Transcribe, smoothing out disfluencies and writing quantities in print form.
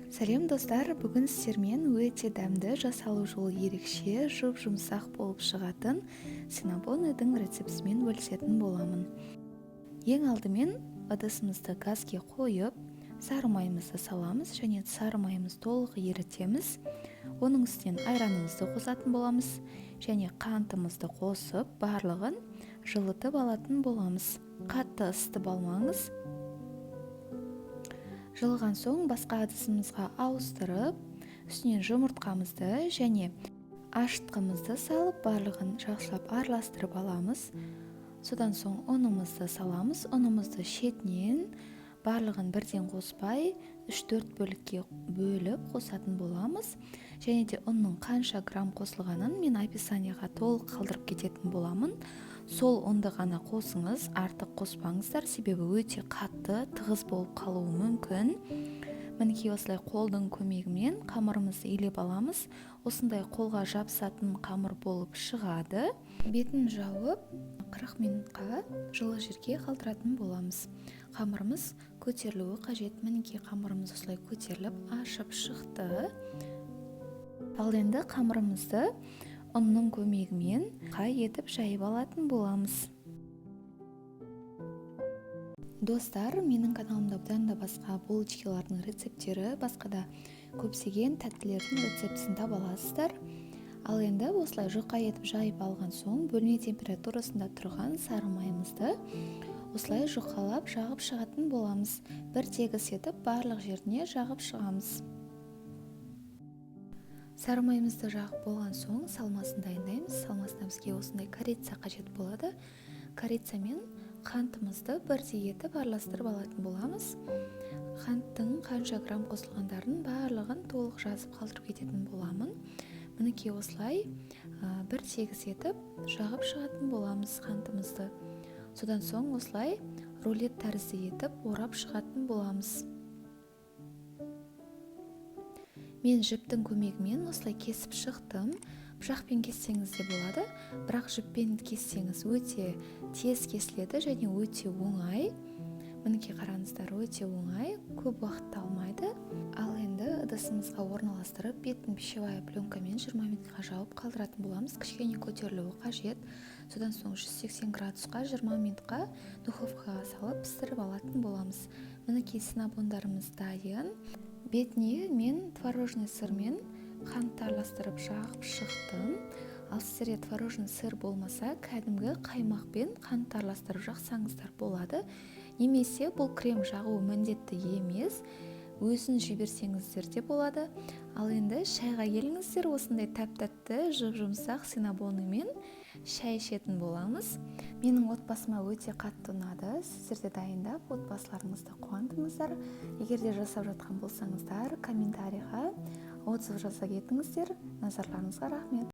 Сәлем, достар! Бүгін сіздермен өте дәмді, жасалу жолы ерекше, жұп-жұмсақ болып шығатын синабоныдың рецептісімен бөлісетін боламын. Ең алдымен ыдысымызды газге қойып, сары майымызды саламыз және сары майымызды толық ерітеміз. Оның үстінен айранымызды қосатын боламыз және қантымызды қосып, барлығын жылытып алатын боламыз. Қатты ысытып алмаңыз. Жылыған соң басқа ыдысымызға ауыстырып, үстінен жұмыртқамызды және ашытқымызды салып, барлығын жақсылап араластырып аламыз. Содан соң ұнымызды саламыз. Ұнымызды шетінен, барлығын бірден қоспай, 3-4 бөлікке бөліп қосатын боламыз. Және де ұнның қанша грамм қосылғанын мен описанияға толық қалдырып кететін боламын. Сол ұнды ғана қосыңыз, артық қоспаңыздар, себебі өте қатты, тығыз болып қалуы мүмкін. Мінекей, осылай қолдың көмегімен қамырымызды илеп аламыз. Осындай қолға жабысатын қамыр болып шығады. Бетін жауып, 40 минутқа жылы жерге қалдыратын боламыз. Қамырымыз көтерілуі қажет. Мінекей, қамырымыз осылай көтеріліп, ашып шықты. Ал енді қамырымызды ұнның көмегімен қай етіп жайып алатын боламыз. Достар, менің каналымда бұдан да басқа булочкалардың рецепттері, басқа да көптеген тәттілердің рецептісін таба аласыздар. Ал енді осылай жұқа етіп жайып алған соң, бөлме температурасында тұрған сары майымызды осылай жұқалап жағып шығатын боламыз. Бір тегіс етіп барлық жеріне жағып шығамыз. Сары майымызды жағып болған соң, салмасын дайындаймыз. Салмасына бізге осындай корица қажет болады. Корица мен қантымызды бірдей етіп араластырып алатын боламыз. Қанттың қанша грамм қосылғандарын барлығын толық жазып қалдырып кететін боламын. Мінекей, осылай бір тегіс етіп жағып шығатын боламыз қантымызды. Содан соң осылай рулет тәрізді етіп орап шығатын боламыз. Мен жіптің көмегімен осылай кесіп шықтым. Пышақпен кессеңіз де болады, бірақ жіппен кессеңіз, өте тез кесіледі және өте оңай. Мінекей, қараңыздар, өте оңай, көп уақытты алмайды. Ал енді ыдысымызға орналастырып, бетін пищевая пленкамен 20 минутқа жауып қалдыратын боламыз. Кішкене көтерілуі қажет. Содан соң 180 градусқа 20 минутқа духовкаға салып, пісіріп алатын боламыз. Мінекей, синабондарымыз дайын. Бетіне мен творожный сырмен қантты араластырып жағып шықтым. Ал сіздерде творожный сыр болмаса, кәдімгі қаймақпен қантты араластырып жақсаңыздар болады. Немесе бұл крем жағу міндетті емес, өзін жіберсеңіздер де болады. Ал енді шайға келіңіздер. Осындай тәп тәтті, жұп жұмсақ синабонымен шай ішетін боламыз. Менің отбасыма өте қатты ұнады. Сіздер де дайындап, отбасыларыңызды қуантыңыздар. Егер де жасап жатқан болсаңыздар, комментарийға отзыв жаза кетіңіздер. Назарларыңызға рахмет.